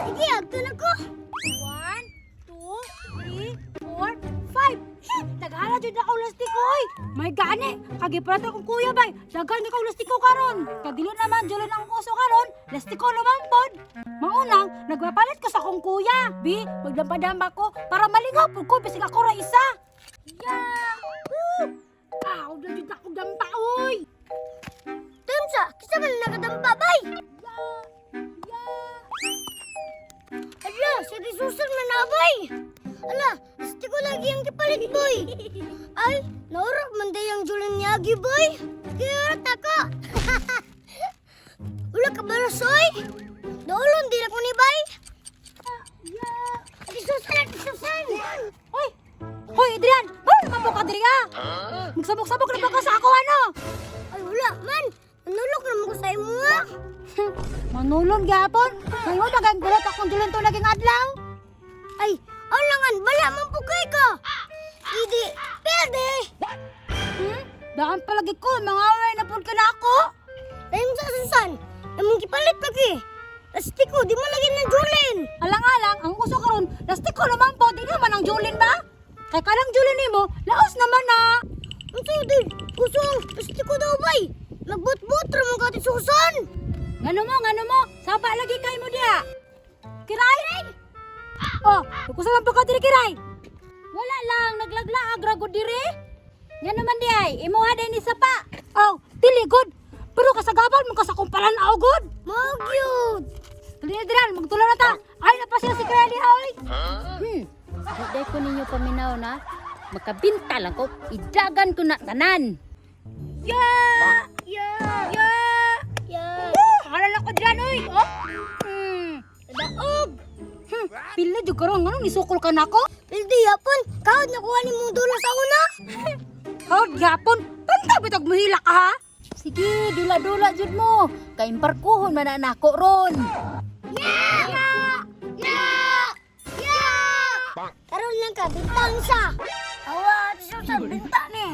Sige, agto na ko. 1, 2, 3, 4, 5. Naghala jud na ako lastiko oy. May gani, kagipalata kong kuya bay. Daghan ka lastiko karon. Kadilo naman julon ang uso karon, lastiko naman pod. Maunang nagpapalit ko sa akong kuya. Bi, magdampa-dampa ko para malingaw pud ko bisag ako ra isa. Yeah! Woo! Aw, na jud ako dampa oy. Tunsa, kisa man nakadampa bay. Yeah! Yeah! Ala, si Ate Susan man na bay. Ala, asti ko lagi ang kipalit boy. Ay, naurok man day ang Julian Yagi boy. Kaya ako. Wala ka ba soy? Daulon di na ko ni bay. Yeah! Ate Susan, Ate Susan. Hoy! Hoy, Adrian! Bawal naman mo ka diri ah! Magsabok-sabok na ba ka sa ako ano? Ay, wala man. Nanulok naman ko sa imo nga. Manulon gyapon. Ngayon nagang gulat akong dulon to naging adlaw. Ay, alangan, bala man po kay ka. Hindi, pwede. Daan palagi ko, mga away na pud ka na ako. Ayun sa Susan, imong kipalit lagi. Lastiko, di mo lagi ng Julin. Alang-alang, ang uso karon, lastiko naman po, di naman ang Julin ba? Kay kanang Julin nimo, laos naman na. Ang din, uso ang lastiko daw bay. Nagbut-but ra man ka Ate Susan. Ngano mo, saba lagi kay mo diha. Kiray! Oh, kusa man po ka diri kiray. Wala lang, naglaglaag ra gud diri. Ngano man di ay, imuha din ni sapa. Oh, dili gud. Pero kasagabal mo ka sa kumpalan aw gud. Mao gyud. Dali na diran, magtulo na ta. Ay na pa siya si Kiray diha oy. Day ko ninyo paminaw na. Makabinta lang ko, idagan ko na tanan. Yeah! Yeah. Yeah! Yeah. Woo! Halal ako diyan oy. Oh. Daog. Pila jud karon nganong nisukol ka nako? Pildi yapon, kahod nakuha ni mong dula sa una. Hod gyapon. Panta bitag muhila ka ha? Sige, dula-dula jud mo. Kay imbarkuhon man na nako ron. Yeah! Yeah! Yeah! Karon lang ka, bintang sa. Awa, Ate Susan, binta ni.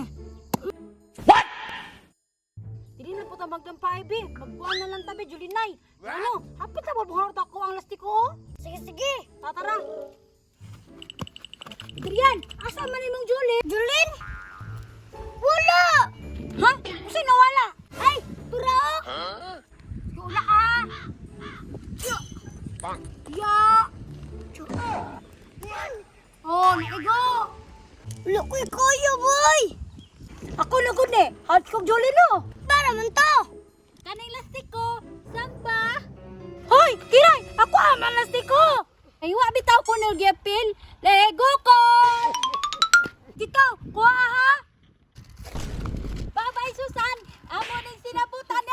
Dili na po ta magdampay bi. Magkuan na lang tabi Julinay. Ano? Hapit na buhar ta ko ang lastiko. Sige, sige. Tatara. Adrian, asa man imong Julie? Julin? Wala! Ha? Usa nawala? Ay, turao! Wala ka. Ya. Oh, naigo. Wala ko'y kaya, boy! Ako na gud eh. Hot kog Julie no. Para man to! Kaning lastiko, samba. Hoy, Kiray, ako ang lastiko. Ay wa bitaw ko nil gyapil. Lego ko. Dito, kuha ha. Bye-bye Susan. Amo ning sinabutan.